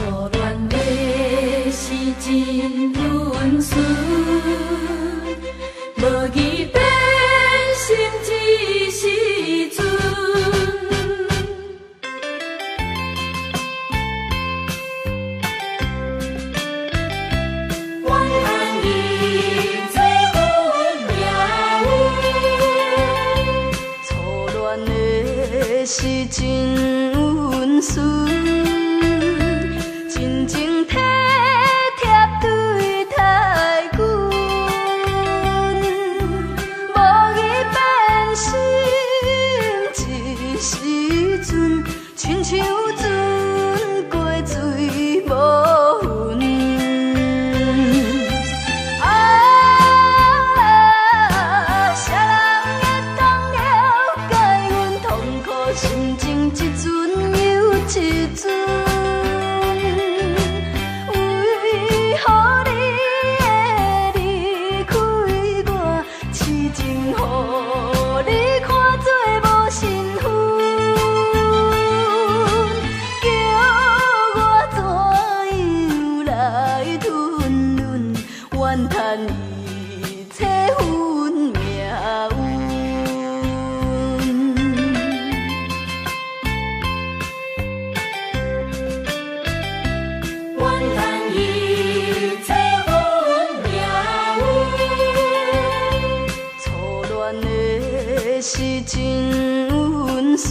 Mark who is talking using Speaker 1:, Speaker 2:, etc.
Speaker 1: 初戀的時真溫順，無疑變心這時陣。怨嘆一切分命運。
Speaker 2: 初戀的時真溫順，真情體貼對待阮，無意變心這時陣，親像船過水無痕。啊，誰人會當了解阮痛苦心情，一陣又一陣？為何你會離開我？痴情予你看做無身份，叫我怎樣來吞忍？怨嘆一切分命運。
Speaker 1: 怨嘆一切分命運。
Speaker 2: 初戀的時真溫順，